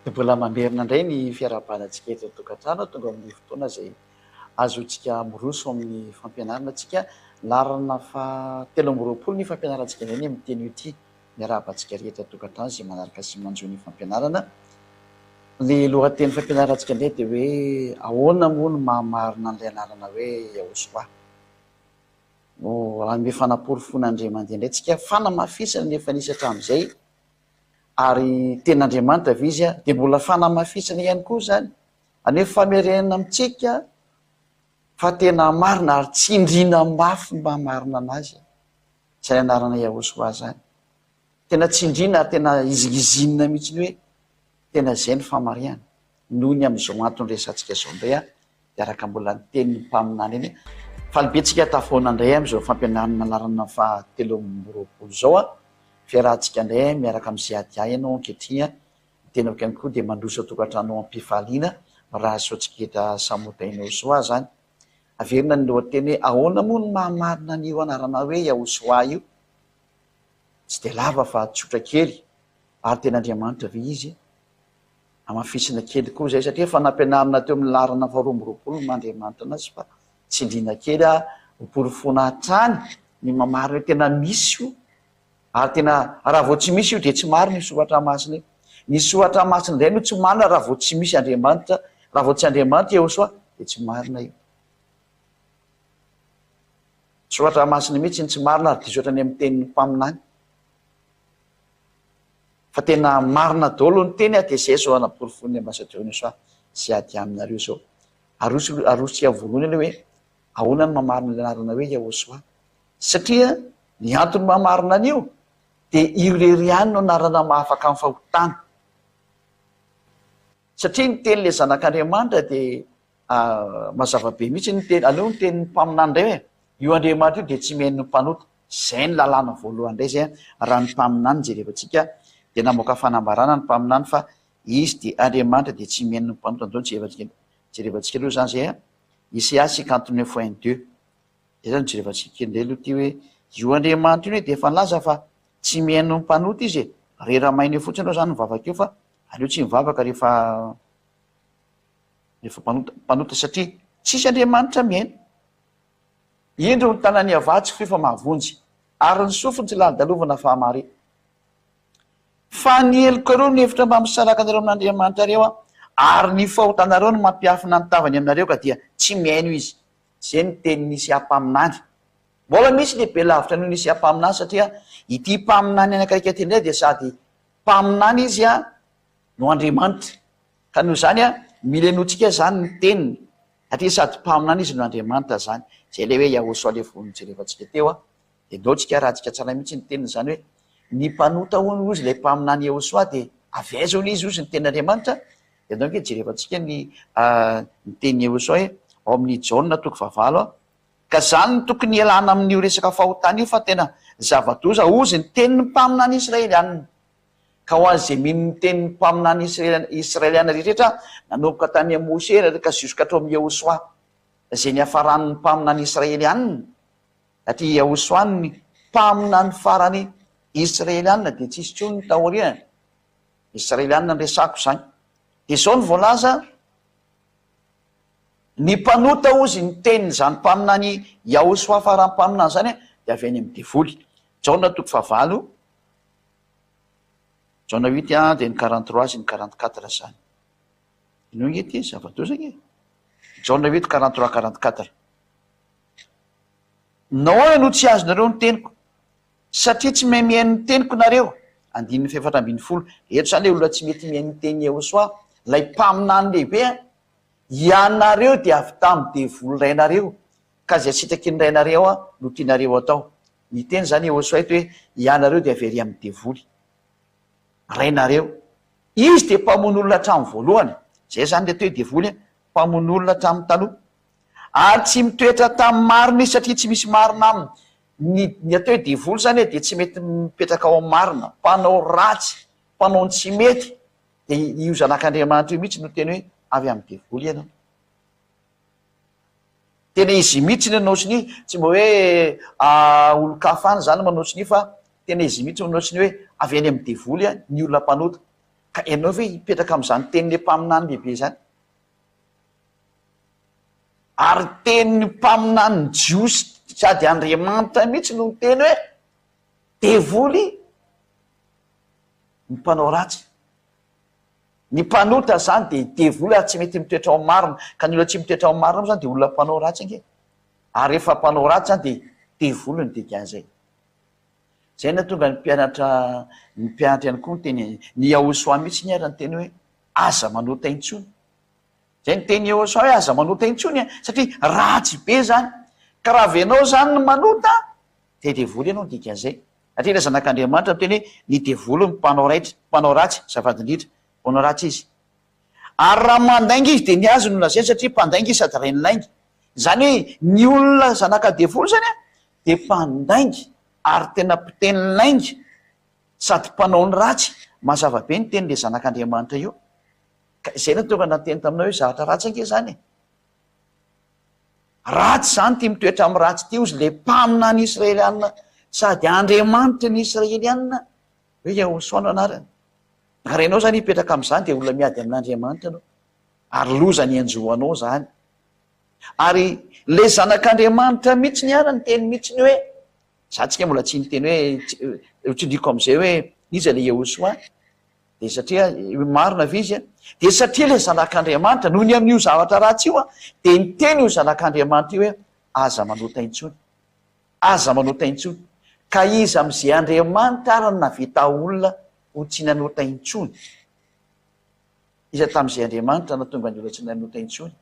Dia mbola mamerina indray ny fiarahabana antsika eto an-tokantrano, tonga amin'ny fotoana izay azontsika miroso amin'ny fampianarana antsika. Laharana faha 23 ny fampianarantsika indray ny amin'ny teny io ity. Miarahaba antsika rehetra an-tokantrano izay manaraka sy manjohy ny fampianarana. Ny lohateny fampianarantsika indray dia hoe ahoana moa no maha-marina an'ilay anarana hoe Yahosoa. No hanome fanaporofoana indray mandeha indray tsika, fanamafisana ny efa nisy hatramin'izay. Ary tena Andriamanitra ve Izy? Dia mbola fanamafisana ihany koa izany, haneho famerenana amintsika fa tena marina ary tsindriana mafy ny maha marina an'Azy izany anarana Yahoshuah izany. Tena tsindriana ary tena hizingizinina mihitsy ny hoe tena izay ny famarihana. Noho ny amin'izao antony resahantsika izao indray dia araka mbola ny tenin'ny mpaminany iny. Faly be tsika tafahaona indray amin'izao fampianarana laharana faha 23 izao. Fiarahantsika indray miaraka amin'i Ziadia ianao ankehitriny. Ny tenako ihany koa dia mandroso an-tokantrano am-pifaliana. Mirary soa antsika samy ho tahinao soa izany. Averina ny lohateny hoe ahoana moa no maha marina an'io anarana hoe Yahosoa io? Tsy dia lava fa tsotra kely. Ary tena Andriamanitra ve Izy? Hamafisina kely koa izay satria efa nampianarina teo amin'ny laharana faha 22 ny maha Andriamanitra anazy fa tsindriana kely ho porofoina hatrany ny mamarina hoe tena misy io ary tena raha vao tsy misy io dia tsy marina io soratra masina io. Ny soratra masina indray no tsy marina raha vao tsy misy Andriamanitra, raha vao tsy Andriamanitra Iehosoa dia tsy marina io. Soratra masina mihitsy ny tsy marina ary diso hatrany amin'ny tenin'ny mpaminany. Fa tena marina daholo ny teny a, dia zay zao anaporofoin'ny ambassadeur ny soa sy ady aminareo zao. Aroso arosontsika voalohany aloha hoe ahoana ny mamarina ilay anarana hoe Yahosoa. Satria ny antony mahamarina an'io dia io irery ihany no anarana mahafaka amin'ny fahotana. Satria ny tenin'ilay zanak'Andriamanitra dia Mazava be mihitsy ny teny, aleo ny tenin'ny mpaminany indray hoe, io Andriamanitra io dia tsy mihaino ny mpanota. Izay ny lalàna voalohany indray izay raha ny mpaminany jerevantsika dia namoaka fanambarana ny mpaminany fa izy dia Andriamanitra dia tsy mihaino ny mpanota. Andao jerevantsika jerevantsika aloha izany izay a. Isaia 59 1 2. Izay izany jerevantsika kely indray aloha ity hoe io Andriamanitra io anie dia efa nilaza fa tsy mihaino ny mpanota izy e. Rera-maina eo fotsiny ianao izany mivavaka eo fa aleo tsy mivavaka rehefa Rehefa mpanota, mpanota satria tsisy Andriamanitra mihaino. Indro ny tanan'i Yavah tsy fohy fa mahavonjy, ary ny sofiny tsy lalodalovana fa hamare. Fa ny helokareo no hevitra mba misaraka anareo amin'Andriamanitrareo, ary ny fahotanareo no mampiafina ny tavany aminareo ka dia tsy mihaino Izy. Izay no tenin'i Isia mpaminany. Mbola misy lehibe lavitra noho ny Isia mpaminany satria ity mpaminany anankiray ity indray dia sady mpaminany izy no Andriamanitra. Ka noho izany an, mila henointsika izany ny teniny, satria sady mpaminany izy no Andriamanitra izany. Izay ilay hoe Yahoshuah ilay vao nojerevantsika teo an. Dia ndao tsika arahantsika tsara mihitsy ny teniny izany hoe, ny mpanota hono hozy ilay mpaminany Yahoshuah dia avy aiza hono izy hozy ny tenin'Andriamanitra? Dia ndao ange jerevantsika ny ny tenin'i Yahoshuah hoe, ao amin'ny Jaona toko fahavalo an, Ka izany no tokony hialana amin'io resaka fahotana io fa tena zava-doza hozy ny tenin'ny mpaminany Israelianina. Ka ho an'izay mino ny tenin'ny mpaminany Israeliana rehetra, nanomboka tany amin'i Mosè ka jusqu'à hatrao amin'i Yehosua, izay niafaran'ny mpaminany Israeliana, satria i Yehosua ny mpaminany farany Israeliana, dia tsisy intsony ny taoriany. Israeliana no resako izany. Dia izao no voalaza, Ny mpanota hozy ny tenin'izany mpaminany Yahosua farany mpaminany izany dia avy any amin'ny devoly. Jaona toko fahavalo. Jaona huit a dia ny 43 sy ny 44 zany. Inoa nge ty zava-doza nge. Jaona huit 43 44. Nahoana no tsy azonareo ny teniko? Satria tsy mahay mihaino ny teniko nareo. Andininy fahefatra ambin'ny folo. Eto zany ilay olona tsy mety mihaino ny tenin'i Yehosua, ilay mpaminany lehibe a. Ianareo dia avy tamin'ny devoly rainareo, ka izay sitraky ny rainareo no tianareo atao. Niteny izany Yehosua eto hoe, Ianareo dia avy ery amin'ny devoly. Rainareo. Izy dia mpamono olona hatramin'ny voalohany. Izay izany ilay atao hoe devoly, mpamono olona hatramin'ny taloha. Ary tsy mitoetra tamin'ny marina izy satria tsy misy marina aminy. Ny, ny atao hoe devoly izany dia tsy mety mipetraka ao amin'ny marina. Mpanao ratsy, mpanao ny tsy mety. Dia io zanak'Andriamanitra io mihitsy no teny hoe avy amin'ny devoly ianao. Tena izy mihitsy no nanao sonia, tsy mba hoe olon-kafa any izany no manao sonia fa tena izy mihitsy no nanao sonia hoe avy any amin'ny devoly ny olona mpanota. Ka ianao ve hipetraka amin'izany tenin'ilay mpaminany lehibe izany? Ary tenin'ny mpaminany jiosy sady Andriamanitra mihitsy no niteny hoe devoly ny mpanao ratsy. Ny mpanota izany dia devoly ary tsy mety mitoetra ao amin'ny marina. Ka ny olona tsy mitoetra ao amin'ny marina moa izany dia olona mpanao ratsy ange. Ary rehefa mpanao ratsy izany dia devoly ny dikan'izay. Izay no nahatonga ny mpianatra, ny mpianatra ihany koa niteny, ny Yahosoa mihitsy ny ary niteny hoe aza manota intsony. Izay niteny Yahosoa hoe aza manota intsony an, satria ratsy be izany. Ka raha avenao izany ny manota, dia devoly ianao ny dikan'izay. Satria ilay zanak'Andriamanitra miteny hoe ny devoly no mpanao raitra, mpanao ratsy, azafady indrindra, mpanao ratsy izy. Ary raha mandainga izy dia ny azy no lazainy satria mpandainga izy sady rain'ny lainga. Izany hoe ny olona zanaka devoly izany an, dia mpandainga ary tena mpiteny lainga sady mpanao ny ratsy, mazava be ny tenin'ilay zanak'Andriamanitra io. Ka izay no tonga nanteny taminao hoe zavatra ratsy ange izany e. Ratsy izany ity mitoetra amin'ny ratsy ity hozy ilay mpaminany Israelianina sady Andriamanitry ny Israelianina hoe Yahosoa no anarany. Ary ianao izany hipetraka amin'izany dia olona miady amin'Andriamanitra ianao. Ary loza ny hanjo anao izany. Ary le zanak'Andriamanitra mihitsy ny ara niteny mihitsy ny hoe, za tsika mbola tsy niteny hoe, ho tsindriako amizay hoe iza le Yehosoa, de satria marina ve izy an? De satria le zanak'Andriamanitra, noho ny amin'io zavatra ratsy io an, de niteny io zanak'Andriamanitra io hoe aza manota intsony, aza manota intsony, ka iza amizay Andriamanitra ary no nahavita olona ho tsy nanota intsony? Iza tamin'izay Andriamanitra nahatonga ny olona tsy nanota intsony?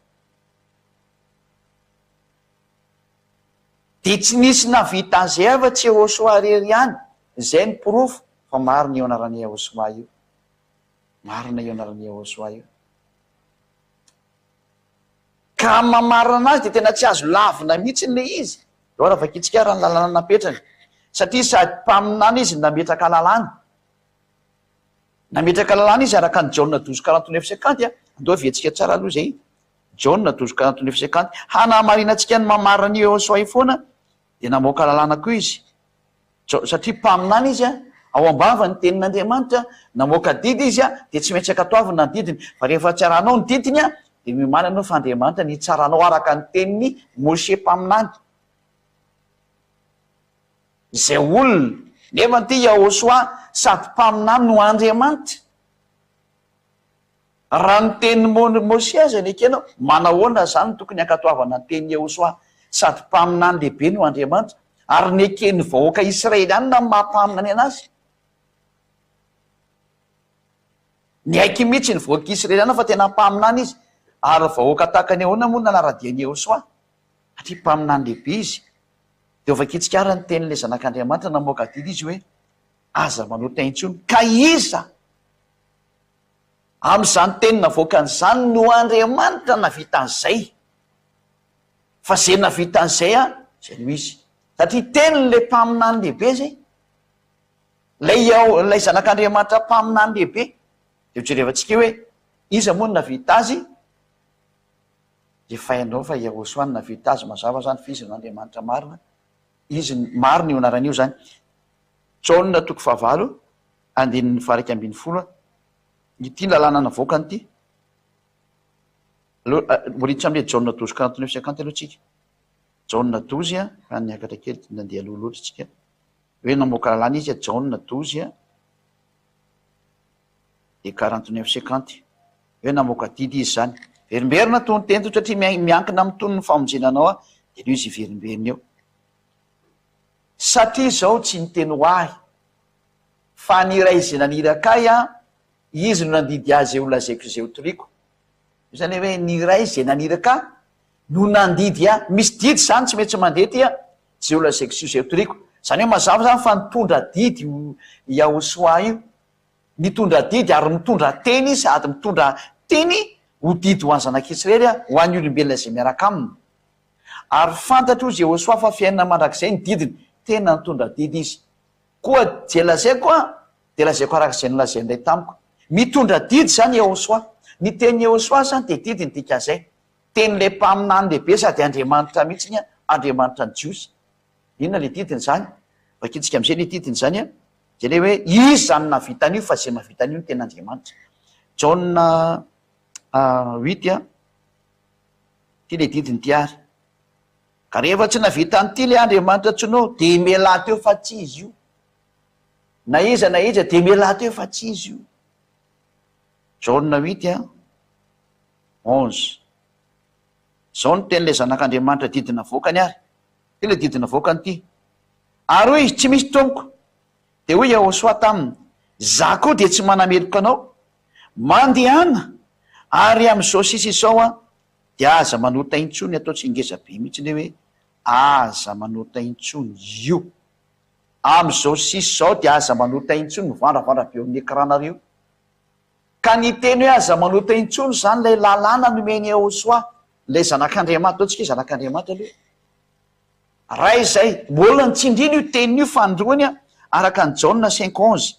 Dia tsy nisy nahavita an'izay afa-tsy Yehosua irery ihany. Izay no porofo fa marina io anaran'i Yehosua io. Marina io anaran'i Yehosua io. Ka amin'ny maha-marina azy dia tena tsy azo lavina mihitsy ilay izy. Eo raha vakintsika ary ny lalàna napetrany. Satria sady mpaminany izy no nametraka lalàna. Nametraka lalàna izy araka an'i Jaona douze quarante neuf cinquante a, andao heveritsika tsara aloha izay, Jaona douze quarante neuf cinquante, hanamarinantsika ny maha-marina an'io Yehosua io foana dia namoaka lalàna koa izy, Jao, satria mpaminany izy a, ao am-bava ny tenin'Andriamanitra, namoaka didy izy a, dia tsy maintsy ankatoavina ny didiny, fa rehefa tsy arahanao ny didiny a, dia miomàna ianao fa Andriamanitra ny hitsara anao araka ny tenin'i Moshe mpaminany. Izay olona, nefa ity Yahoshuah sady mpaminany no Andriamanitra. Raha ny tenin'i Moshe aza nekenao, manahoana izany no tokony hankatoavana ny tenin'i Yahoshuah sady mpaminany lehibe no Andriamanitra, ary neken'ny vahoaka Israelianina ny maha mpaminany anazy? Niaiky mihitsy ny vahoaka Israelianina fa tena mpaminany izy, ary vahoaka tahaka ny ahoana moa no nanara-dia an'i Yahoshuah? Satria mpaminany lehibe izy. Dia hovakintsika àry ny tenin'ilay Zanak'Andriamanitra namoaka didy izy hoe, Aza manota intsony. Ka iza amin'izany teny navoakany izany no Andriamanitra nahavita an'izay? Fa izay nahavita an'izay an, izay no izy. Satria tenin'ilay mpaminany lehibe izay. Ilay, ilay Zanak'Andriamanitra mpaminany lehibe. Dia hojerevantsika hoe, iza moa no nahavita azy? Efa hainao fa Yahoshuah no nahavita azy mazava zany fa izy no Andriamanitra marina, izy no marina io anarana io zany. Jaona toko fahavalo andininy faha-11, ity lalàna navoakany ity, aleo mbola hiditra amin'ilay Jaona douze quarante neuf cinquante aloha tsika, Jaona douze fa niakatra kely nandeha aloha loatra tsika, hoe namoaka lalàna izy Jaona douze de quarante neuf cinquante. Hoe namoaka didy izy izany. Verimberina tony teny tony satria miankina amin'ny tony ny famonjena anao aho dia aleo izy hiverimberina eo. Satria izao tsy niteny ho ahy fa ny Ray izay naniraka ahy an, Izy no nandidy ahy izay ho lazaiko izay ho toriko. Io izany hoe ny Ray izay naniraka ahy no nandidy ahy. Misy didy izany tsy maintsy mandeha aty an, izay ho lazaiko sy izay ho toriko. Izany hoe mazava izany fa nitondra didy io Yahosoa io. Mitondra didy ary mitondra teny sady mitondra teny ho didy ho an'ny zanak'Israely, ho an'ny olombelona izay miaraka aminy. Ary fantatro, hoy Jehosoa, fa fiainana mandrakizay ny didiny. Tena nitondra didy izy. Koa izay lazaiko dia lazaiko araka izay nolazain'ny Ray tamiko. Mitondra didy izany Yehosoa. Ny tenin'i Yehosoa izany dia didy ny dikan'izay. Tenin'ilay mpaminany lehibe sady Andriamanitra mihitsy, Andriamanitra ny Jiosy. Inona ilay didiny izany? Vakintsika amin'izay ilay didiny izany. Zay le hoe iza no nahavita an'io fa zay mahavita an'io no tena Andriamanitra. Jaona huit a, ty le didiny ty ary. Ka rehefa tsy nahavita an'ity le Andriamanitra antsoinao de mialà teo fa tsy izy io. Na iza na iza de mialà teo fa tsy izy io. Jaona huit a, 11. Zao no tenin'ilay Zanak'Andriamanitra didy navoakany ary. Ity ilay didy navoakany ity. Ary hoy izy, Tsy misy, Tompoko. Dia hoy Yahoshuah taminy, Izaho koa dia tsy manameloka anao. Mandehana, ary amin'izao sisa izao an, dia aza manota intsony, atao tsy ngeza be mihitsy ilay hoe aza manota intsony io. Amin'izao sisa izao dia aza manota intsony, mivandravandra be eo amin'ny écran-nareo. Ka ny teny hoe aza manota intsony izany ilay lalàna nomen'i Yahoshuah, ilay Zanak'Andriamanitra, ataontsika hoe Zanak'Andriamanitra aloha e. Raha izay, mbola nitsindriana io teniny io fanindroany araka an'i Jaona cinq 11,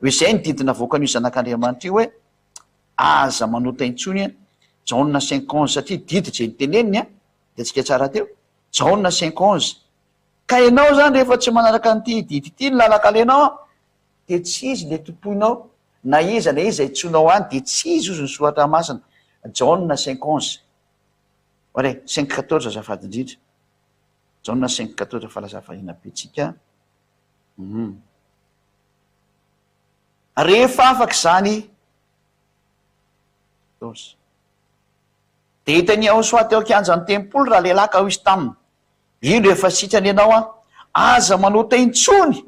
hoe izay ny didy navoakan'io Zanak'Andriamanitra io hoe aza manota intsony, Jaona cinq 11, satria didy izay noteneniny an, hitantsika tsara teo, Jaona cinq 11. Ka ianao izany rehefa tsy manaraka an'ity didy ity ny lalan-kalenao an, dia tsy izy ilay tompoinao, na iza na iza itsoinao any dia tsy izy hozy ny soratra masina, Jaona cinq 11. Oare, cinq 14 azafady indrindra. Jaona cinq 14 fa lasa variana be tsika. Hum. Rehefa afaka izany, 14. Dia hitan'i Yahosoa teo an-kianjan'ny tempoly ralehilahy ka hoy izy taminy, Indro efa sitrana ianao an, aza manota intsony,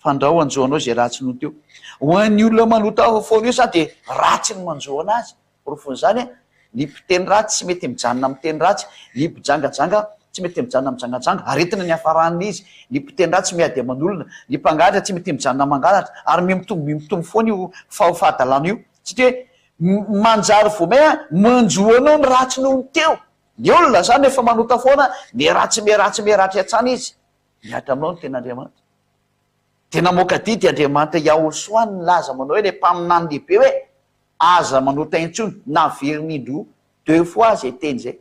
fandrao hanjo anao izay ratsy noho teo. Ho an'ny olona manota foana io izany dia ratsy ny manjo anazy. Porofon'izany, ny mpiteny ratsy tsy mety mijanona miteny ratsy, ny mpijangajanga tsy mety mijanona mijangajanga, aretina ny hiafaran'izy, ny mpiteny ratsy miady aman'olona, ny mpangalatra tsy mety mijanona mangalatra, ary mihamitombo mihamitombo foana io fahadalana io, satria hoe manjary vao may manjo anao ny ratsy noho ny teo. Ny olona izany rehefa manota foana, miharatsy miharatsy miharatsy hatrany izy, mihatra aminao ny tenin'Andriamanitra. Dia namoaka didy Andriamanitra Yahosoa nilaza manao hoe ilay mpaminany lehibe hoe, Aza manota intsony, naveriny indroa, deux fois zay teny zay,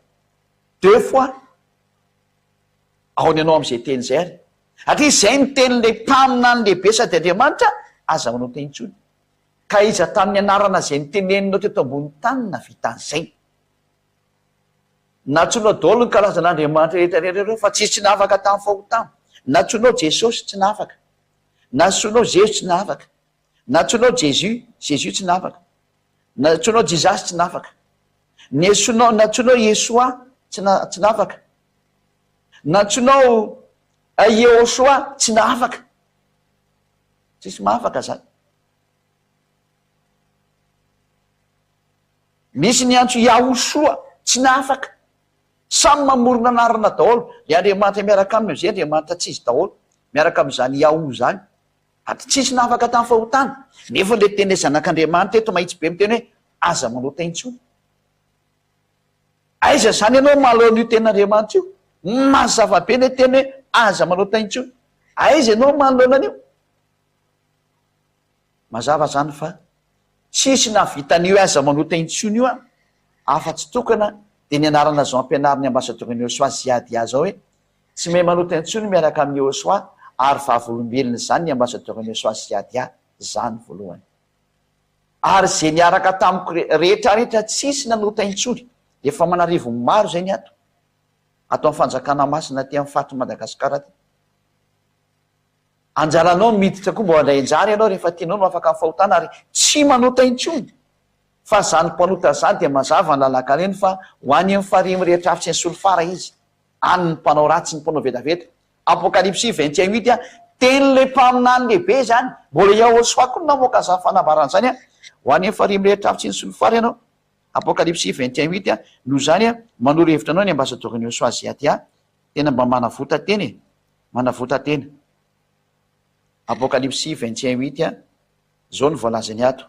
deux fois, aona ianao amizay teny zay ary? Satria zay ny tenin'ilay mpaminany lehibe sady Andriamanitra, aza manota intsony. Ka iza tamin'ny anarana zay noteneninao teto ambony tany nahavita an'izay? Nantsoinao daholo ny karazan'Andriamanitra rehetra rehetra ireo fa tsisy tsy nahafaka tamin'ny fahotana. Nantsoinao Jesosy tsy nahafaka. Nantsoinao Zezo tsy nahafaka. Nantsoinao Jesus, Jesus tsy nafaka. Nantsoinao Jesus tsy nafaka. Nesonao, nantsoinao Yeshua tsy na, tsy nafaka. Nantsoinao Yehoshua tsy nahafaka. Tsisy mahafaka zany. Misy niantso Yahushua tsy nahafaka. Samy mamorona anarana daholo. Le Andriamanitra miaraka aminy amizay Andriamanitra tsy izy daholo. Miaraka amizany Yahu zany. Ary tsisy nahafaka tamin'ny fahotana. Nefa ilay teny ilay Zanak'Andriamanitra eto mahitsy be miteny hoe, Aza manota intsony. Aiza izany ianao mahaleo an'io tenin'Andriamanitra io? Mazava be ilay teny hoe, Aza manota intsony. Aiza ianao manoloana an'io? Mazava izany fa tsisy nahavita an'io hoe aza manota intsony io an, afa-tsy tokana dia ny anarana izao ampianarin'ny ambasadaorin'i Yehosua Ziadia izao hoe, Tsy mahay manota intsony miaraka amin'i Yehosua ary vavolombelon'izany ny ambasadaorin'i Yehosua Ziadia izany voalohany. Ary izay niaraka tamiko rehetra rehetra tsisy nanota intsony. Efa aman'arivony maro izay ny ato. Ato amin'ny fanjakana masina aty amin'ny faritr'i Madagasikara aty. Anjaranao ny miditra koa mba handray anjara ianao rehefa tianao no afaka amin'ny fahotana ary tsy manota intsony. Fa izany mpanota izany dia mazava ny lalan-kareny fa ho any amin'ny farihy mirehitra afo sy ny solifara izy. Any ny mpanao ratsy sy ny mpanao vetaveta. Apokalypsy 21 huit a, tenin'ilay mpaminany lehibe izany, mbola i Yahoshuah koa no namoaka izany fanambarana izany a, ho any amin'ny farihy mirehitra afo sy ny solifara ianao. Apokalypsy 21 huit a, noho izany a, manoro hevitra anao ny ambasadaorin'i Yahoshuah Ziadia, tena mba manavota tena e, manavota tena. Apokalypsy 21 huit a, izao no voalazany ato.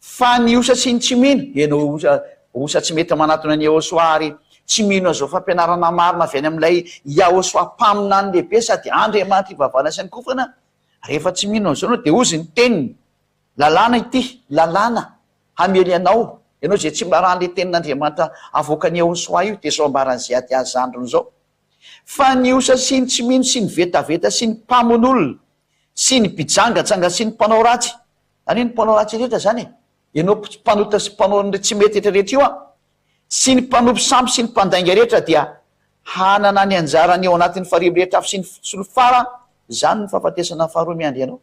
Fa ny osa sy ny tsy mino, ianao osa, osa tsy mety manatona an'i Yahoshuah ary tsy mino an'izao fampianarana marina avy any amin'ilay Yahoshuah mpaminany lehibe sady Andriamanitra ivavahana sy ankofana, rehefa tsy mino an'izao ianao dia hozy ny teniny, lalàna ity, lalàna hamely anao, ianao izay tsy mba an'ilay tenin'Andriamanitra avoakan'i Yahoshuah io, dia izao ambaran'i Ziadia zandriny izao, fa ny osa sy ny tsy mino sy ny vetaveta sy ny mpamono olona. Sy ny mpijangajanga sy ny mpanao ratsy. Izany hoe ny mpanao ratsy rehetra izany e. Ianao mpanota sy mpanao ny tsy mety rehetra rehetra io an. Sy ny mpanompo sampy sy ny mpandainga rehetra dia hanana ny anjarany ao anatin'ny farihy mirehitra afo sy ny solifara, izany no fahafatesana faharoa miandry anao.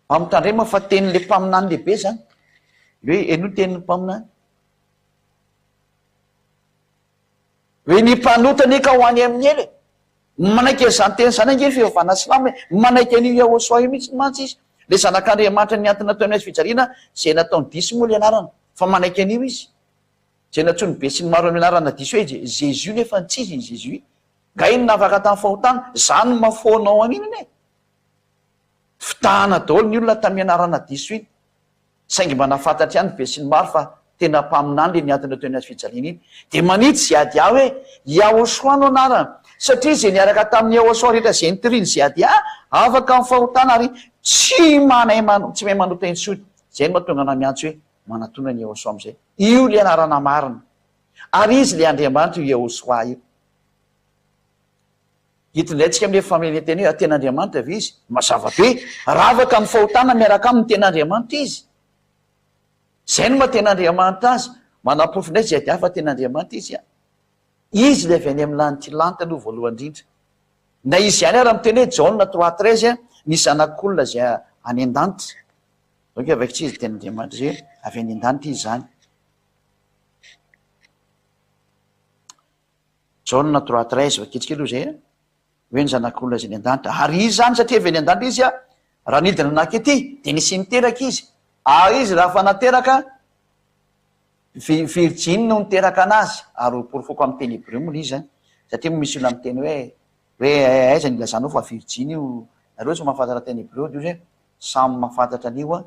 Mba mitandrema fa tenin'ilay mpaminany lehibe izany. Hoe henoy ny tenin'ny mpaminany. Hoe ny mpanota anie ka ho any amin'ny helo e. Manaiky an'izany teny izany ange ny fivavahana silamo e. Manaiky an'io Yahoshuah io mihitsy mantsy izy. Ilay zanak'Andriamanitra nihantona teo amin'ny hazo fijaliana izay nataony diso moa ilay anarana. Fa manaiky an'io izy. Izay nantsoin'ny besinimaro amin'ny anarana diso hoe Jésus nefa tsy izy i Jésus. Nga iny nafaka tamin'ny fahotana? Zany no mahafoanao an'iny anie. Fitahana daholo ny olona tamin'ny anarana diso iny. Saingy mba nahafantatra ihany ny besinimaro fa tena mpaminany ilay niantona teo amin'ny hazo fijaliana iny. Dia manitsy Ziadia hoe, Yahoshua no anarany, satria izay niaraka tamin'i Yahoshua rehetra izay nitorian'i Ziadia, afaka amin'ny fahotana ary tsy manay tsy mahay manota intsony. Izay no mahatonga anah miantso hoe, manatona an'i Yahoshua amin'izay. Io ilay anarana marina. Ary izy ilay Andriamanitra io Yahoshua io. Eto indray tsika amin'ilay fameren'teny hoe tena Andriamanitra ve izy? Mazava be, ravaka amin'ny fahotana miaraka aminy tena Andriamanitra izy. Izay no maha tena Andriamanitra azy. Manaporofo indray izay ady fa tena Andriamanitra izy. Izy ilay avy any amin'ny lanitra lanitra aloha voalohany indrindra. Na izy ihany ara miteny hoe Jaona 3:13 ny zanak'olona izay any an-danitra. Donc avy tsy izy tena Andriamanitra izay avy any an-danitra izy izany. Jaona 3:13, vakitsika aloha izay a, hoe ny Zanak'olona izay any an-danitra. Ary izy izany, satria avy any an-danitra izy a, raha nidina nankaty, dia nisy niteraka izy. Ary izy raha fa nateraka, vi-virjiny no niteraka anazy. Ary ho porofoko amin'ny teny hebreo moa ilay izy an, satria moa misy olona miteny hoe, hoe aiza no ilazanao fa virjiny io, nareo tsy mahafantatra teny hebreo, dia hoy izy hoe, samy mahafantatra an'io an,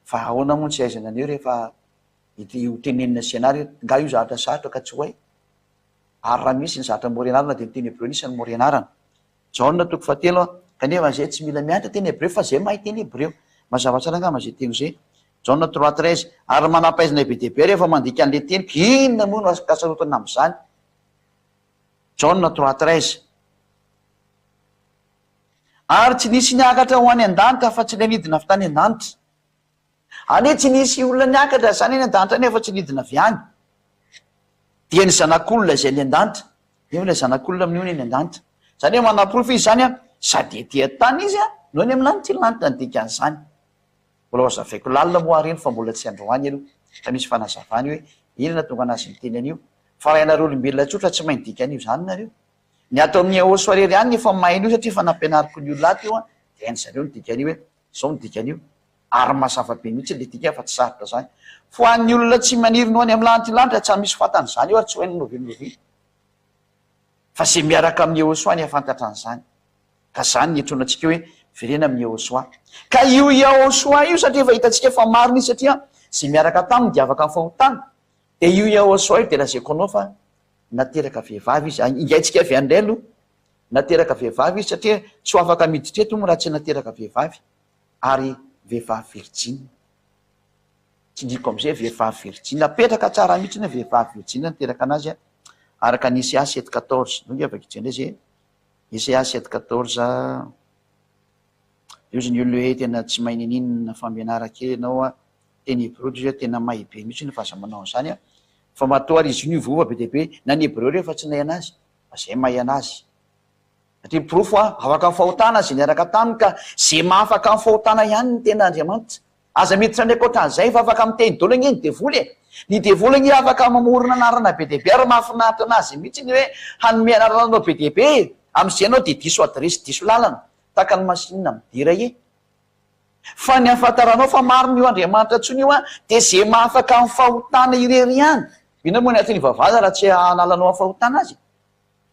fa ahoana moa no tsy ahaizana an'io rehefa ity ho tenenina sy ianareo, nga io zavatra sarotra ka tsy ho hay? Ary raha misy ny zavatra mora ianarana dia ny teny hebreo anisany mora ianarana. Jaona toko fahatelo a, kanefa izay tsy mila mianatra teny hebreo fa izay mahay teny hebreo. Mazava tsara angamba izay teny izay. Jaona 3:13, ary manam-pahaizana be dia be rehefa mandika an'ilay teniko, inona moa no ankasarotana amin'izany? Jaona 3:13. Ary tsy nisy niakatra ho any an-danitra afa-tsy ilay nidina avy tany an-danitra. Anie tsy nisy olona niakatra izany any an-danitra any afa-tsy nidina avy any. Dia ny Zanak'olona izay any an-danitra. Eo ilay Zanak'olona amin'io ny any an-danitra. Izany hoe manaporofo izy izany an, sady ety an-tany izy an, no any amin'ny lanitra, lanitra ny dikan'izany. Mbola ho azavaiko lalina moa ary iny fa mbola tsy androany aloha fa misy fanazavany hoe inona nahatonga anazy niteny an'io. Fa raha ianareo olombelona tsotra tsy mahay ny dikan'io izany nareo. Ny ato amin'ny Eos irery ihany no efa mahay an'io satria efa nampianariko ny olona ato io an, dia hain-dry zareo ny dikan'io hoe izao ny dikan'io. Ary mazava be mihitsy ilay dikany fa tsy sarotra zany. Fa ho an'ny olona tsy maniry ny ho any amin'ny lanitra lanitra tsy misy fantany izany io ary tsy ho hainy n'oviana n'oviana. Fa izay miaraka amin'i Yehosua ny hahafantatra an'izany. Ka izany ny etronantsika hoe miverena amin'i Yehosua. Ka io Yehosua io satria efa hitantsika fa marina izy satria izay miaraka taminy dia afaka amin'ny fahotana. Dia io Yehosua io dia lazaiko anao fa nateraka vehivavy izy. Ingaintsika avy any indray aloha. Nateraka vehivavy izy satria tsy ho afaka miditra eto moa raha tsy nateraka vehivavy. ary vehivavy virjina. Tsindriko amin'izay vehivavy virjina. Apetraka tsara mihitsy ny hoe vehivavy virjina niteraka anazy araka ny Isaia 7:14. Ndao nge vakitsika indray izay e. Isaia 7:14. Io izy ny olona hoe tena tsy mahay ninininona fa mianara kely ianao a. Teny hebreo dia izy hoe tena mahay be mihitsy fa aza manao an'izany a. Fa matoa ary izy io niovaova be dia be. Na ny hebreo rehefa tsy nahay anazy fa izay mahay anazy. Satria porofo a, afaka ny fahotana izay niaraka taminy ka izay mahafaka ny fahotana ihany ny tena Andriamanitra. Aza miditra any ankoatran'izay fa afaka miteny daholo ange ny devoly e! Ny devoly ange afaka mamorona anarana be dia be ary mahafinaritra anazy mihitsy ny hoe hanome anarana anao be dia be e! Amin'izay ianao dia diso adiresy, diso lalana, tahaka ny masinina midera e! Fa ny ahafantaranao fa marina io Andriamanitra intsony io an, dia izay mahafaka ny fahotana irery ihany. Inona moa ny antony ivavahana raha tsy hanala anao amin'ny fahotana azy e?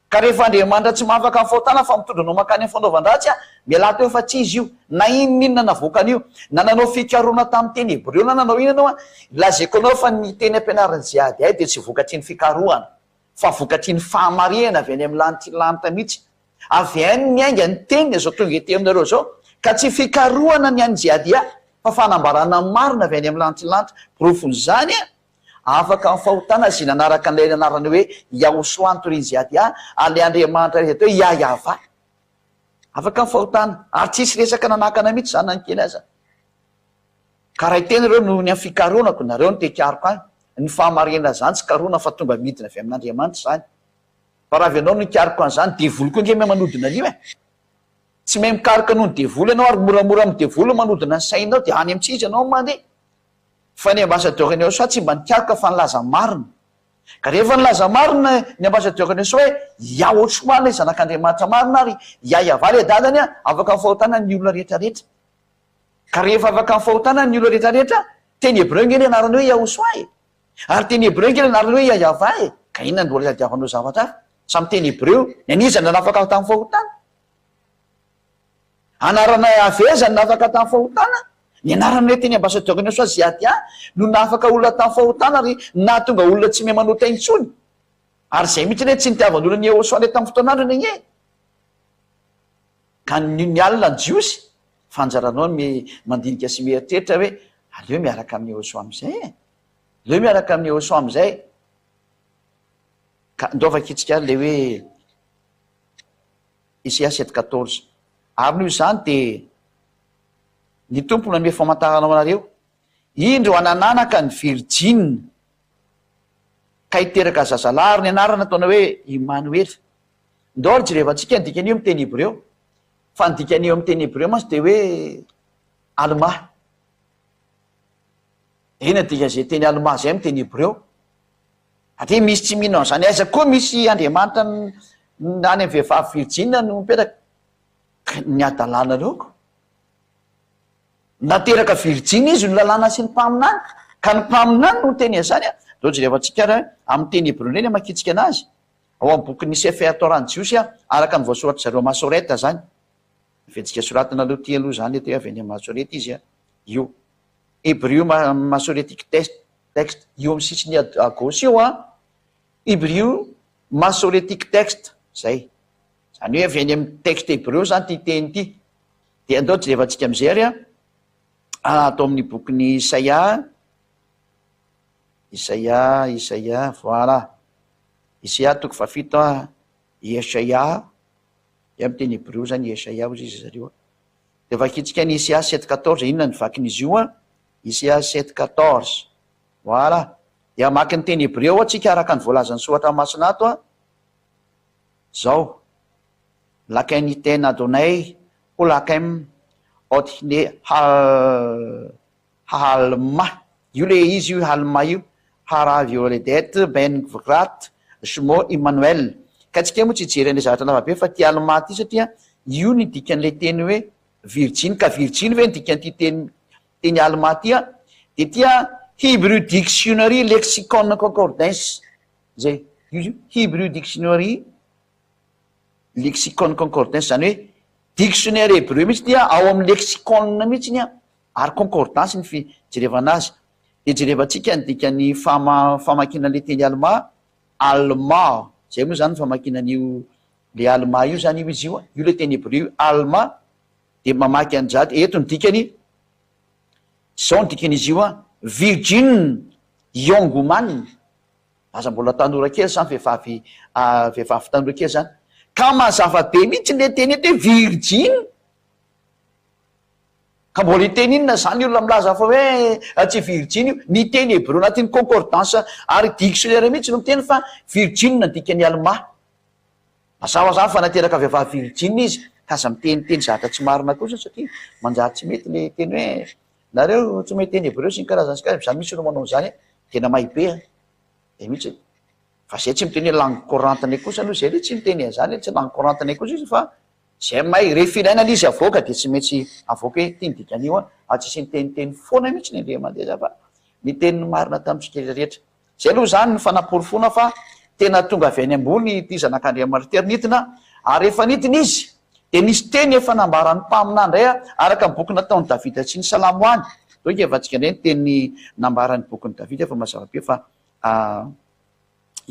Ka rehefa Andriamanitra tsy mahafaka ny fahotana fa mitondra anao mankany amin'ny fanaovan-dratsy, mialà teo fa tsy Izy io. Na inon'inona navoakany io, na nanao fikarohana tamin'ny teny hebreo na nanao inona ianao, lazaiko anao fa ny teny ampianarin'i Jihad dia tsy vokatry ny fikarohana, fa vokatry ny fahamarinana avy any amin'ny lanitry ny lanitra mihitsy. Avy any niainga ny teniny izao tonga ety aminareo izao, ka tsy fikarohana ny an'i Jihad fa fanambarana ny marina avy any amin'ny lanitry ny lanitra. Porofon'izany, Afaka amin'ny fahotana izay nanaraka an'ilay anarana hoe Yahoshua notorian'i Zehadia, ary ilay Andriamanitra rehetra atao hoe Yah-Yahvah. Afaka ny fahotana. Ary tsisy resaka nanakana mihitsy izany na ny kely aza. Ka raha hiteny ireo noho ny amin'ny fikaroanako, nareo no te hikaroka ahy, ny fahamarinana izany tsy karohina fa tonga midina avy amin'Andriamanitra izany. Fa raha avy ianao no hikaroka an'izany, devoly koa ange mahay manodina an'io e! Tsy mahay mikaroka noho ny devoly ianao ary moramora amin'ny devoly ny manodina ny sainao dia any amin'ny tsy izy ianao no mandeha. Fa ny ambassadeur ny Yahoshuah tsy mba nikaroka fa nilaza marina. Ka rehefa nilaza marina ny ambassadeur ny Yahoshuah hoe Yahoshuah ilay zanak'Andriamanitra marina ary Yah-Yavah ilay dadany afaka amin'ny fahotana ny olona rehetra rehetra. Ka rehefa afaka amin'ny fahotana ny olona rehetra rehetra, teny hebreo ange ilay anarany hoe Yahoshuah e! Ary teny hebreo ange ilay anarany hoe Yah-Yavah e! Ka inona no mbola itadiavanao zavatra hafa? Samy teny hebreo, ny an'iza no nanafaka tamin'ny fahotana? Anarana avy aiza no nahafaka tamin'ny fahotana? Ny anarana hoe teny ambassadeur ny Yahoshuah Ziadia no nahafaka olona tamin'ny fahotana ary nahatonga olona tsy mahay manota intsony. Ary izay mihitsy anie tsy nitiavan'olona ny Yahoshuah ilay tamin'ny fotoan'androny anie. Ka ny ny alina ny Jiosy, fa anjaranao ny mandinika sy mieritreritra hoe aleo miaraka amin'i Yahoshuah amin'izay e! Aleo miaraka amin'i Yahoshuah amin'izay. Ka ndao vakintsika ary ilay hoe Isaia 7 14. Ary noho izany dia ny Tompo nanome famantarana ho anareo, Indro hanananaka ny virijina, ka hiteraka zazalahy, ary ny anarany hataonao hoe Imanoela. Ndao ary jerevantsika ny dikan'io amin'ny teny hebreo. Fa ny dikan'io amin'ny teny hebreo mantsy dia hoe Almà. Inona ny dikan'izay teny Almà izay amin'ny teny hebreo? Satria misy tsy mino an'izany, aiza koa misy Andriamanitra any amin'ny vehivavy virjina no mipetraka? Ny hadalanareo ko. Nateraka virjina izy no lalàna sy ny mpaminany, ka ny mpaminany no niteny an'izany an. Ndao jerevantsika ary amin'ny teny hebreo indray ny hamakiantsika anazy, ao amin'ny bokin'ny Sefer Torah ny Jiosy araka ny voasoratr'i zareo Masoreta izany. Averintsika soratana aloha ity aloha izany eto hoe avy any amin'ny Masoreta izy an, io. Hebrew Masoretic Text, io amin'ny sisiny à gauche io an, Hebrew Masoretic Text, zay. Izany hoe avy any amin'ny texte hebreo izany ity teny ity. Dia andao jerevantsika amin'izay ary an, ato amin'ny bokin'i Isaia, Isaia, Isaia, voilà. Isaia toko fahafito an, Yeshaia, dia amin'ny teny hebreo izany Yeshaia hozy izy zareo an. Dia vakintsika ny Isaia sept quatorze, inona ny vakin'izy io an? Isaia sept quatorze. Voilà. Dia hamaky ny teny hebreo atsika araka ny voalazan'ny soratra masina ato an. Zao. Laken iten Adonai ho lakem ot hne hal hahalma. Io le izy io halma io. Harav yoledet ben gvrat shmo Immanuel. Ka tsika moa tsy hijery an'ilay zavatra lava be fa ty alma ty satria io ny dikan'ilay teny hoe virjiny ka virjiny ve ny dikan'ity teny teny alma ty a? De ty a Hebrew Dictionary Lexicon Concordance zay io izy io Hebrew Dictionary Lexicon Concordance zany hoe dictionnaire hebreu mihitsy ty a ao amin'ny lexicon mihitsy ny a ary concordance ny fijerevana azy. Dia jerevantsika ny dikan'ny fama famakiana an'ilay teny alema, alma, izay moa izany ny famakiana an'io le alma io izany io izy io, io ilay teny hebreo io, alma, dia mamaky an'izany, eto ny dikany, izao ny dikan'izy io an, virgin young woman, aza mbola tanora kely izany vehivavy vehivavy tanora kely izany, ka mazava be mihitsy ilay teny eto hoe virgin, Ka mbola hiteny inona izany olona milaza fa hoe tsy virjiny io? Ny teny hebreo anatin'ny concordance ary dictionnaire mihitsy no miteny fa virjiny no dikan'ny almà. Mazava izany fa nateraka vehivavy virjiny izy ka aza miteniteny zavatra tsy marina kosa satria manjary tsy mety le teny hoe nareo tsy mahay teny hebreo sy ny karazany sy karazany, za mihitsy no manao an'izany tena mahay be an! Zay mihitsy e! Fa zay tsy miteny hoe langue courante-nay kosa aloha zay aloha tsy miteny an'izany hoe tsy langue courante-nay kosa izy fa Zay may, rehefa ilaina le izy avoaka dia tsy maintsy avoaka hoe ity ny dikan'io an, ary tsisy niteniteny foana mihitsy ny Andriamandeza fa niteny ny marina tamintsika rehetra. Zay aloha zany ny fanaporofoana fa tena tonga avy any ambony ity zanak'Andriamanitra ity ary nidina, ary rehefa nidina izy dia nisy teny efa nambaran'ny mpaminany indray araka ny boky nataon'i Davida sy ny Salamo any. Donc efa antsika indray ny teny nambaran'ny bokin'i Davida fa mazava be fa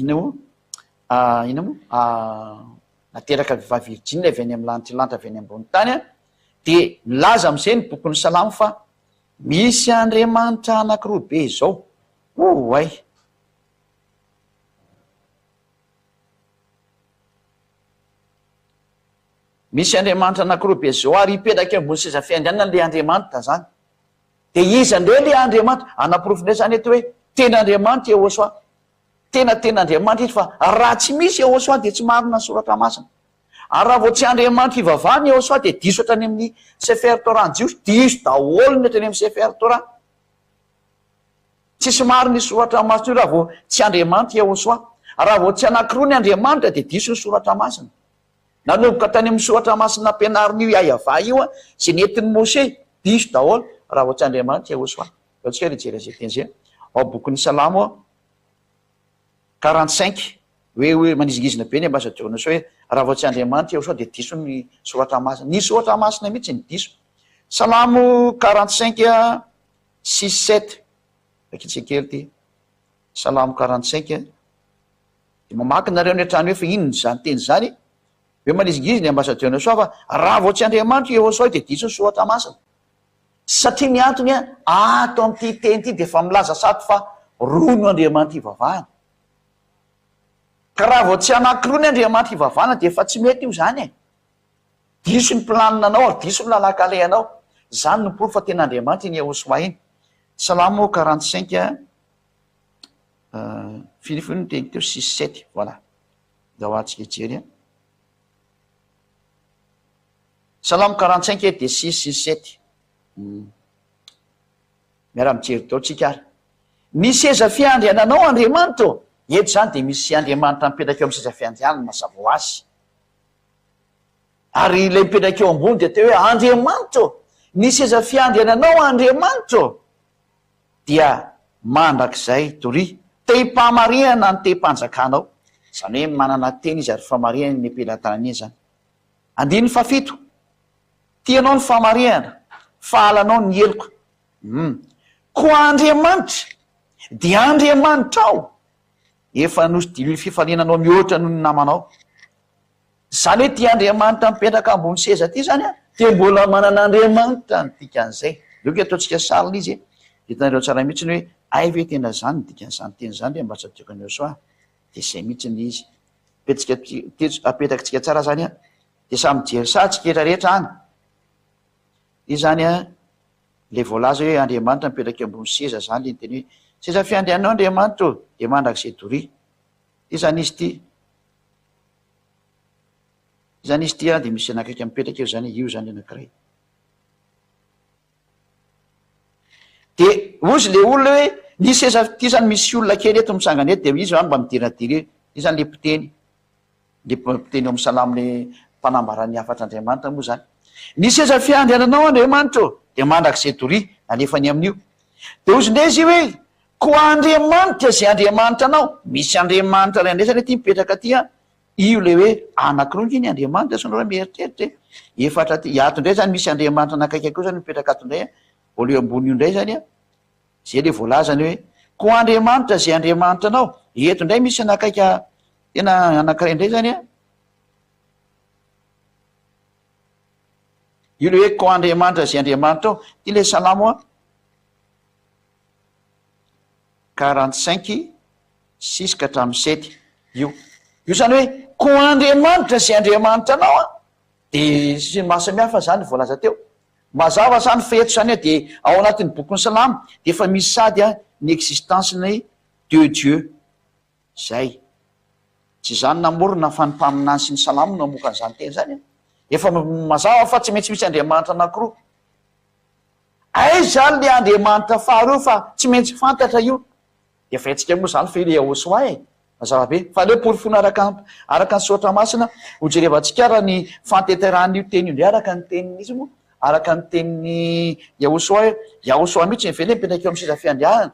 inona moa? Inona moa? Nateraka vehivavy virjiny avy any amin'ny lanitra lanitra avy any ambony tany an, dia milaza amin'izay ny bokin'ny Salamo fa misy Andriamanitra anankiroa be izao. Oay! Misy Andriamanitra anankiroa be zao ary hipetraka eo ambony seza fiandrianana le Andriamanitra zany. Dia iza indray le Andriamanitra? Anaporofo indray zany eto hoe tena Andriamanitra Yehosua. Tena tena Andriamanitra izy fa raha tsy misy Yehosua dia tsy marina ny soratra masina. Ary raha vao tsy Andriamanitra ivavahana Yehosua dia diso hatrany amin'ny Sefer Torah ny Jiosy, diso daholo ny hatrany amin'ny Sefer Torah. Tsisy marina io soratra masina io raha vao tsy Andriamanitra Yehosua. Raha vao tsy anankiroa ny Andriamanitra dia diso ny soratra masina. Nanomboka tany amin'ny soratra masina nampianarin'io Yahvah io izay nentin'i Moshe, diso daholo raha vao tsy Andriamanitra Yehosua. Ndao tsika ary hijery an'izay teny izay ao bokin'ny Salamo 45, hoe hoe manizingizina be ny ambasadiorn'i Yehosua hoe raha vao tsy Andriamanitra Yehosua dia diso ny soratra masina. Ny soratra masina mihitsy no diso. Salamo 45 6 7, vakitsika kely ity. Salamo 45. Dia mamaky nareo any an-trano eo fa inona izany teny izany? Hoe manizingizina ny ambassadeur Yehosua fa raha vao tsy Andriamanitra i Yehosua dia diso ny soratra masina. Satria ny antony an, ato amin'ity teny ity dia efa milaza sady fa roa no Andriamanitra ivavahana. Ka raha vao tsy anankiroa ny Andriamanitra ivavahana dia efa tsy mety io izany e. Diso ny planina-nao ary diso ny lalan-kalehanao. Izany no porofo fa tena Andriamanitra iny Yehosua iny. Salamo 45. Firy firy no teny teo? Six sept, voilà. Ndao atsika hijery an. Salamo 45 e dia six sy sept. Miara mijery dao tsika ary. Ny seza fiandriananao Andriamanitra ô! Eto izany dia misy Andriamanitra mipetraka eo amin'ny seza fiandrianana mazava ho azy. Ary ilay mipetraka eo ambony dia teo hoe Andriamanitra ô! Ny seza fiandriananao Andriamanitra ô! dia mandrakizay doria. Tehim-pahamarihana ny tehim-panjakanao. Izany hoe manana teny izy ary famarihany ny am-pelatanany iny izany. Andininy fahafito. Tianao ny fahamarihana, fa halanao ny heloka. Hum. Koa Andriamanitra dia Andriamanitrao, efa nosodiliny fifaliana anao mihoatra noho ny namanao. Izany hoe ity Andriamanitra mipetraka ambony seza ity izany an, dia mbola manana Andriamanitra ny dikan'izay. Aleo ke ataontsika sariny izy e, dia hitanareo tsara mihitsy ny hoe hay ve tena izany ny dikan'izany teny izany ry ambasadioko an'i Yosua. Dia izay mihitsy ilay izy. Apetsika, apetrakintsika tsara izany an, dia samy mijery saha tsika rehetra rehetra any. Io izany an, ilay voalaza hoe Andriamanitra mipetraka eo ambony seza izany ilay niteny hoe, seza fiandrianao Andriamanitra ô, dia mandrakizay doria. Ity izany izy ity. Izany izy ity an, dia misy anakaiky mipetraka eo izany, io izany anankiray. Dia hozy le olona hoe, ny seza ity izany misy olona kely eto mitsangana eto, dia izy izany mba midiradira eo, io izany le mpiteny, le mpiteny eo amin'ny salamo le mpanambara ny hafatr'Andriamanitra moa izany. Ny seza fiandriananao Andriamanitra ô, dia mandrakizay doria, nalefany amin'io. Dia hozy indray izy hoe, koa Andriamanitra izay Andriamanitra anao, misy Andriamanitra iray indray izany aty mipetraka aty an, Io ilay hoe anankiroa ange ny Andriamanitra sao nareo mieritreritra e! Efatra aty, ato indray zany misy Andriamanitra anakaiky koa zany mipetraka ato indray an, mbola eo ambony io indray zany an, zay le voalazany hoe koa Andriamanitra zay Andriamanitra anao, eto indray misy anakaika tena anankiray indray zany an, io le hoe koa Andriamanitra zay Andriamanitra ao, ty le salamo an. 45 six ka hatramin'ny sept io. Io zany hoe koa Andriamanitra izay Andriamanitra anao an, de sy ny maha samihafa zany voalaza teo. Mazava zany fa eto zany an de ao anatin'ny bokin'ny salamo de efa misy sady an ny existence ny deux dieux. Zay. Tsy izany namorona fa ny mpaminany sy ny salamo no namoaka an'izany teny zany an. Efa mazava fa tsy maintsy misy Andriamanitra anankiroa. Aiza ary le Andriamanitra faharoa fa tsy maintsy fantatra io. Efa haintsika moa izany fa io le Yahoshuah e! Mazava be. Fa aleo porofoina araka araka ny soratra masina ho jerevantsika ara ny fahatanterahan'io teny io indray araka ny tenin'iza moa? Araka ny tenin'i Yahoshuah hoe Yahoshuah mihitsy ve le mipetraka eo amin'ny seza fiandrianana?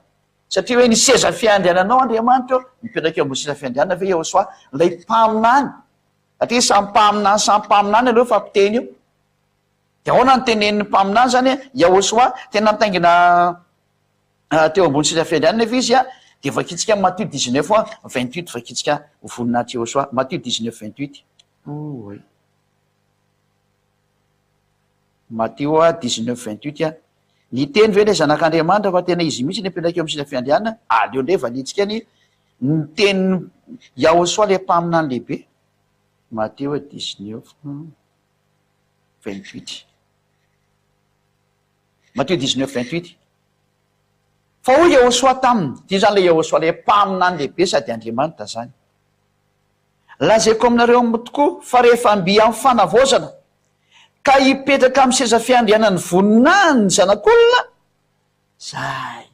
Satria hoe ny seza fiandriananao Andriamanitra ô, mipetraka eo ambony seza fiandrianana ve Yahoshuah? Ilay mpaminany. Satria samy mpaminany samy mpaminany aloha fa mpiteny io. Dia ahoana no tenenin'ny mpaminany izany hoe Yahoshuah tena nitaingina teo ambony seza fiandrianana nefa izy dia vakintsika Matio 19 28 vakintsika ho voninahitr'i Yahoshuah Matio 19 28 Oay. Matio 19 28 Niteny ve ilay zanak'Andriamanitra fa tena izy mihitsy no mipetraka eo amin'ny seza fiandrianana? Aleo indray valiantsika ny ny tenin'i Yahoshuah ilay mpaminany lehibe. Matio 19. 28. Matio 19, 28. Fa hoy Yehosua taminy, ity izany ilay Yehosua, ilay mpaminany lehibe sady Andriamanitra izany. Lazaiko aminareo aminy tokoa fa rehefa mby amin'ny fanavaozana ka hipetraka amin'ny seza fiandrianan'ny voninahiny ny Zanak'olona, izay.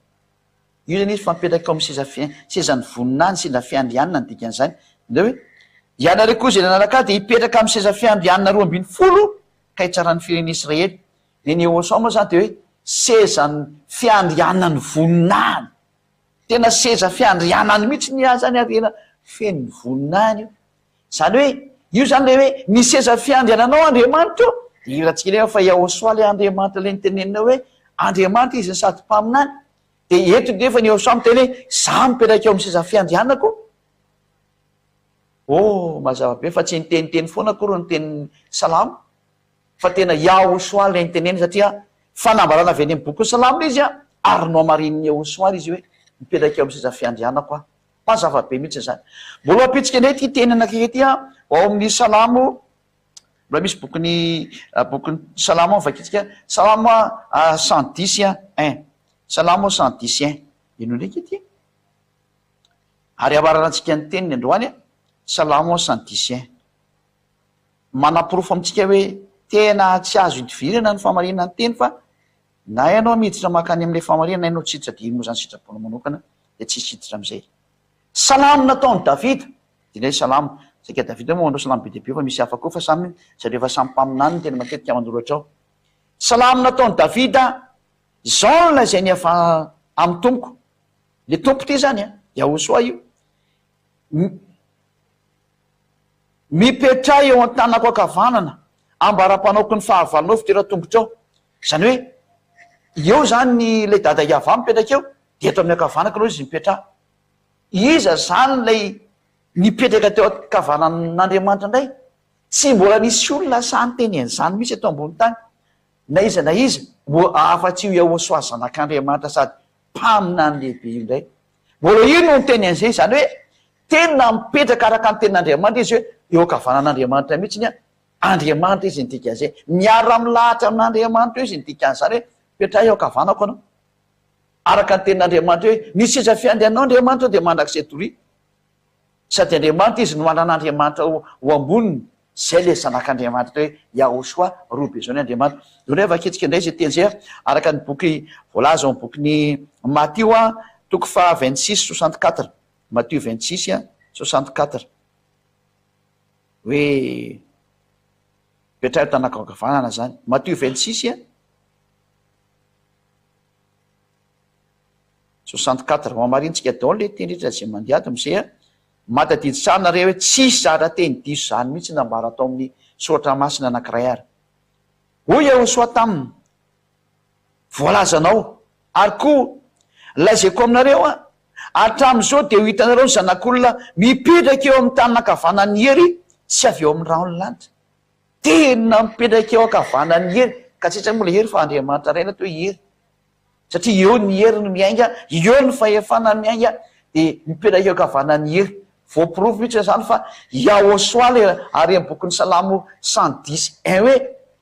Io izany izy fa mipetraka eo amin'ny seza fi-, sezan'ny voninahiny, seza fiandrianana ny dikan'izany. Indreo hoe, Ianareo koa izay nanaraka ahy dia hipetraka amin'ny seza fiandrianana 12 ka hitsara ny firenen'Israely. Ny an'i Yehosua moa izany dia hoe sezan'ny fiandrianan'ny voninahiny. Tena seza fiandrianany mihitsy ny ahy zany ary tena feno ny voninahiny io. Izany hoe io zany le hoe ny seza fiandriananao Andriamanitra ô, dia hirantsika nefa fa Yahoshuah le Andriamanitra le nitenenina hoe Andriamanitra izy no sady mpaminany. Dia eto nefa ny Yahoshuah miteny hoe za mipetraka eo amin'ny seza fiandrianako. Oh, mazava be fa tsy niteniteny foana akory ny tenin'ny Salamo. Fa tena Yahoshuah ilay niteneniny satria fanambarana avy any amin'ny bokin'ny Salamo ilay izy ary nohamarinin'i Yahoshuah ilay izy hoe mipetraka eo amin'ny seza fiandrianako aho. Mazava be mihitsy izany. Mbola ho ampitsika indray ity teny anankiray ity ao amin'ny Salamo, mbola misy bokin'ny bokin'ny Salamo ao vakintsika, Salamo 110 un. Salamo 110 un. Ino ndraiky ity? Ary hamaranantsika ny teniny androany, Salamo 110 un. Manaporofo amintsika hoe tena tsy azo idivirana ny fahamarinana ny teny fa na ianao miditra mankany amin'ilay fahamarinana na ianao tsy hiditra dia moa izany sitraponao manokana dia tsisy hiditra amin'izay. Salamo nataon'i Davida, dia indray salamo, saika Davida moa manao salamo be dia be fa misy hafa koa fa samy zareo efa samy mpaminany no tena matetika manoratra ao. Salamo nataon'i Davida, izao no lazainy avy amin'ny Tompoko, ilay Tompo ity izany an, Yahosoa io. Mipetraha eo an-tanako ankavanana, ambara-panaoko ny fahavalonao fitoeran-tongotrao. Izany hoe, eo izany ilay dada Yavah mipetraka eo, dia eto amin'ny ankavanako aloha izy mipetraha. Iza izany ilay nipetraka teo ankavanan'Andriamanitra indray? Tsy mbola nisy olona sahy niteny an'izany mihitsy eto ambony tany, na iza na iza, mbo afa-tsy io Yahoshuah Zanak'Andriamanitra sady mpaminany lehibe io indray. Mbola io no niteny an'izay, izany hoe tena mipetraka araka ny tenin'Andriamanitra izy hoe eo ankavanan'Andriamanitra mihitsy ny Andriamanitra izy ny dikan'izay. Miara-milahatra amin'Andriamanitra eo izy ny dikan'izany hoe petraha eo ankavanako ianao. Araka ny tenin'Andriamanitra hoe ny seza fiandrianao Andriamanitra dia mandrakizay doria. Sady Andriamanitra izy no manana Andriamanitra ho amboniny. Izay ilay zanak'Andriamanitra atao hoe Yahoshuah, roa be izao ny Andriamanitra. Eo indray vakintsika indray izay teny izay araka ny boky voalaza ao amin'ny bokin'i Matio toko faha 26 64. Matio 26 64. Hoe petraho tanako ankavanana izany. Matio 26 64. Hohamarintsika daholo ilay teny rehetra izay mandeha ato amin'izay a. Mahatadidy tsara nareo hoe tsisy zara teny diso izany mihitsy nambara tao amin'ny soratra masina anankiray ary. Hoy Yehosua taminy, Voalazanao, ary koa lazaiko aminareo aho, hatramin'izao dia ho hitanareo ny Zanak'olona mipetraka eo amin'ny tanana ankavanan'ny hery sy avy eo amin'ny rahon'ny lanitra. Tena mipetraka eo ankavanan'ny hery, ka tsy aiza moa ilay hery fa Andriamanitra Ray natao hoe hery. Satria eo ny hery no miainga, eo ny fahefana miainga, dia mipetraka eo ankavanan'ny hery. Voaporofo mihitsy izany fa Yahoshuah ilay ary amin'ny bokin'ny Salamo 110 un hoe,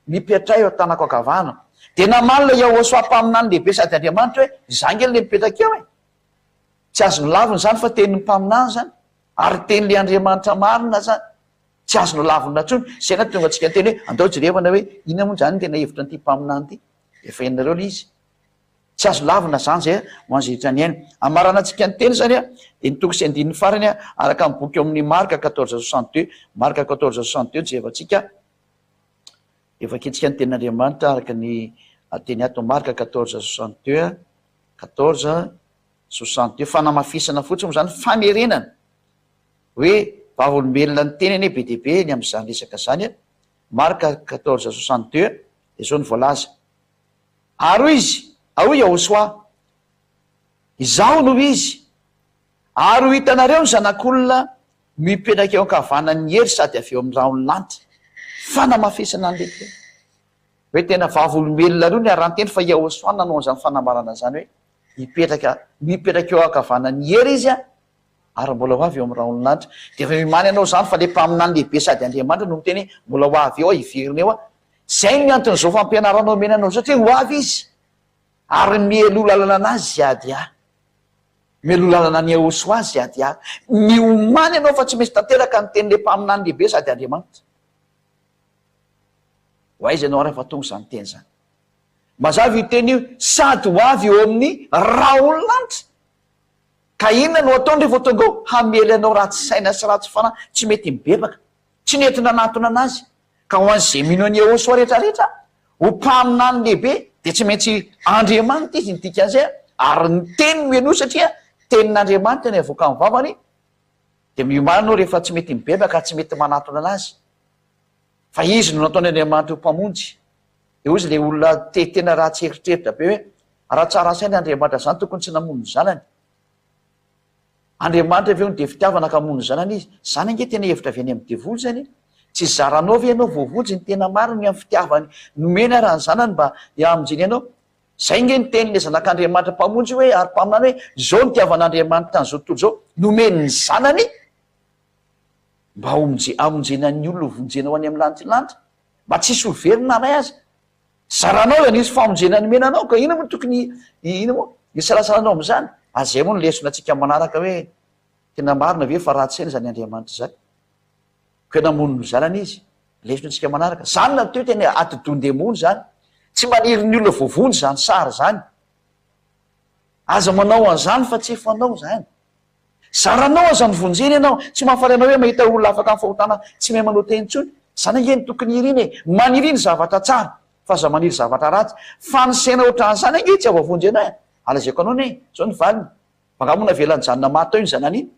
Mipetraha eo an-tanako ankavanana. Dia namaly ilay Yahoshuah mpaminany lehibe sady Andriamanitra hoe, Izaho ange ilay mipetraka eo e! Tsy azo nolavina izany fa tenin'ny mpaminany izany, ary tenin'ilay Andriamanitra marina izany. Tsy azo nolavina intsony. Izay no nahatonga antsika niteny hoe, andao jerevana hoe inona moa izany ny tena hevitra an'ity mpaminany ity. Efa henonareo ilay izy. Tsy azo lavina izany izay ho an'izay rehetra nihaino. Hamaranantsika ny teny izany dia ny toko sy andininy farany araka ny boky ao amin'ny Marka 14 62. Marka 14 62 jerevantsika. Dia vakintsika ny tenin'Andriamanitra araka ny teny ato Marka 14 62. 14 62. Fanamafisana fotsiny moa izany, famerenana hoe vavolombelona ny teny anie be dia be ny amin'izany resaka izany. Marka 14 62. Dia izao no voalaza, Ary hoy izy, ary hoy Yahoshuah, Izaho no Izy, ary ho hitanareo ny Zanak'olona mipetraka eo ankavanan'ny hery sady avy eo amin'ny rahon'ny lanitra. Fanamafisana an'ilay teny. Hoe tena vavolombelona roa niara-niteny fa Yahoshuah nanao an'izany fanambarana izany hoe hipetraka, mipetraka eo ankavanan'ny hery Izy ary mbola ho avy eo amin'ny rahon'ny lanitra. Dia efa mimany ianao izany fa ilay mpaminany lehibe sady Andriamanitra no miteny hoe mbola ho avy eo aho, hiverina eo aho. Izay ny anton'izao fampianarana omena anao satria ho avy izy ary mialoha lalana anazy hiady ahy. Mialoha lalana an'i Yehosua azy hiady ahy. Miomàna ianao fa tsy maintsy tanteraka ny tenin'ilay mpaminany lehibe sady Andriamanitra. Ho aiza ianao ary rehefa tonga izany teny izany? Mazava io teny io, sady ho avy eo amin'ny rahon'ny lanitra. Ka inona no ataony rehefa tonga ao? Hamely anao ratsy saina sy ratsy fanahy, tsy mety mibebaka. Tsy nety nanatona anazy. Ka ho an'izay mino an'i Yehosua rehetrarehetra, ho mpaminany lehibe, dia tsy maintsy Andriamanitra izy ny dikan'izay, ary ny teny no henoy satria tenin'Andriamanitra ny avoakan'ny vavany, dia miomàna anao rehefa tsy mety mibebaka, tsy mety manatona anazy. Fa izy no nataon'Andriamanitra ho mpamonjy. Dia hoy izy ilay olona te tena ratsy eritreritra be hoe, raha tsara saina Andriamanitra izany tokony tsy namono ny zanany. Andriamanitra ve hono dia fitiavana ka hamono ny zanany izy? Izany ange tena hevitra avy any amin'ny devoly izany e! Tsy zaranao ve ianao voavonjy ny tena marina ny amin'ny fitiavany nomeny ara ny zanany mba hamonjeny anao? Izay ange ny tenin'ilay zanak'Andriamanitra mpamonjy hoe ary mpaminany hoe izao no itiavan'Andriamanitra an'izao tontolo izao, nomeny ny zanany mba hamonjena ny olona ho vonjena ho any amin'ny lanitra lanitra. Mba tsy hisy ho very na ray aza. Zaranao izany hisy famonjena nomena anao ka inona moa tokony inona moa hisalasalanao amin'izany? Ary izay moa no lesona antsika manaraka hoe tena marina ve fa ratsy saina izany Andriamanitra izany? Koa namono ny zanany izy. Lesona antsika manaraka. Izany no atao hoe tena atidohan-demony izany. Tsy maniry ny olona voavonjy izany sary izany. Aza manao an'izany fa tsy fanao izany. Zaranao aza novonjena ianao, tsy mahafaly anao hoe mahita olona afaka amin'ny fahotana tsy mahay manao tena intsony? Zany ange no tokony irina e! Maniria ny zavatra tsara fa aza maniry zavatra ratsy. Fa ny saina ohatran'izany ange tsy havoavonjy anao e! Alazaiko anao anie, zao ny valiny. Fa angaha moa navela nijanona maty tao iny zanany iny?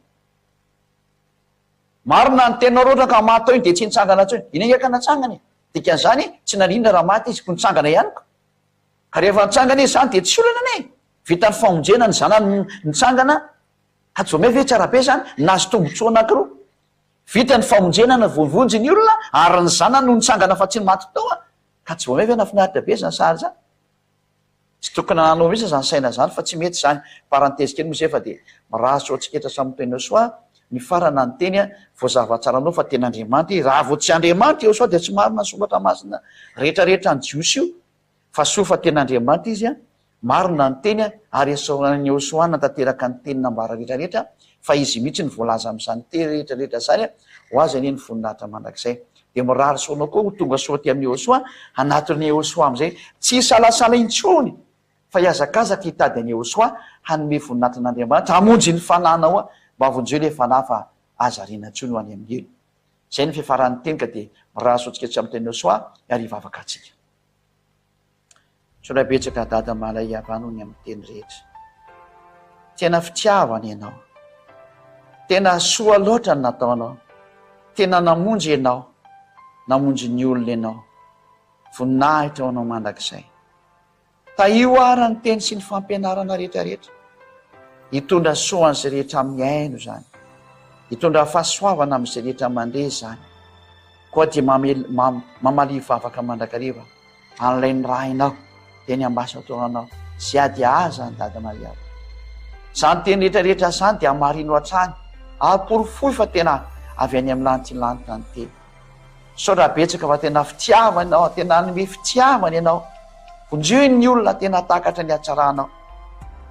Marina ny teninao raha ohatra ka maty tao iny dia tsy nitsangana intsony. Iny ange ka natsangana e! Dikan'izany tsy naninona raha maty izy, koa nitsangana ihany ko. Ka rehefa nitsangana izy izany dia tsy olana anie e! Vita ny famonjena ny zanany nitsangana, ka tsy vao may ve tsara be izany? Nahazo tombotsoa anankiroa. Vita ny famonjena ny voavonjy ny olona ary ny zanany no nitsangana fa tsy ny maty tao an! Ka tsy vao may ve nahafinaritra be izany sary izany? Tsy tokony hananao mihitsy izany saina izany fa tsy mety izany. Parenthèse kely moa izay fa dia mirary soa antsika eto samy miteny soa nifarana ny teny voazava tsara anao fa tena Andriamanitra izy. Raha vao tsy Andriamanitra Iehosoa dia tsy marina ny soratra masina rehetra rehetra ny Jiosy io. Fa soa fa tena Andriamanitra Izy, marina ny teny ary esoran'i Yehosua nantanteraka ny teny nambara rehetra rehetra fa Izy mihitsy no voalaza amin'izany teny rehetra rehetra izany, ho Azy anie ny voninahitra mandrakizay. Dia mirary soa anao koa ho tonga soa aty amin'i Yehosua, hanatona an'i Yehosua amin'izay tsy hisalasala intsony fa hihazakazaka hitady an'i Yehosua hanome voninahitra an'Andriamanitra, hamonjy ny fanahinao, mba vonjeo ilay fanahy fa aza ariana intsony ho any amin'ny helo. Izay no fiafaran'ny teny ka dia mirary soa antsika tsy amin'ny tenin'i Yehosua ary hivavaka antsika. Misaotra betsaka Dada Malay Avano ny amin'ny teny rehetra. Tena fitiavana ianao. Tena soa loatra ny nataonao. Tena namonjy ianao. Namonjy ny olona ianao. Voninahitra ho anao mandrakizay. Tahio ara ny teny sy ny fampianarana rehetra rehetra. Hitondra soa an'izay rehetra mihaino izany. Hitondra fahasoavana amin'izay rehetra mandre izany. Koa dia mamalia vavaka mandrakariva an'ilay nirahinao dia ny ambasadaoranao sy ady aza ny Dada Maria. Izany teny rehetra rehetra izany dia hamarino hatrany ary porofoy fa tena avy any amin'ny lantilanitra ny teny. Misaotra betsaka fa tena fitiavana ianao, tena hanome fitiavana ianao. Vonjeo ny olona tena takatra ny hatsaranao.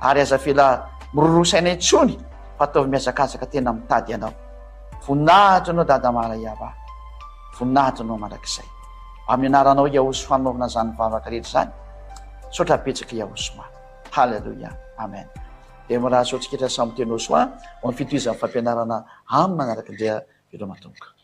Ary aza avela miroroa saina intsony fa ataovy mihazakazaka tena mitady anao. Voninahitra anao Dada Maraiava. Voninahitra anao mandrakizay. Amin'ny anaranao Yahosoa anaovana izany vavaka rehetra izany. Misaotra betsaka Yahosoa. Haleloia. Amen. Dia mirary soa antsika samy teny Hosoa ho amin'ny fitohizan'ny fampianarana amin'ny manaraka indray veloma tompoko.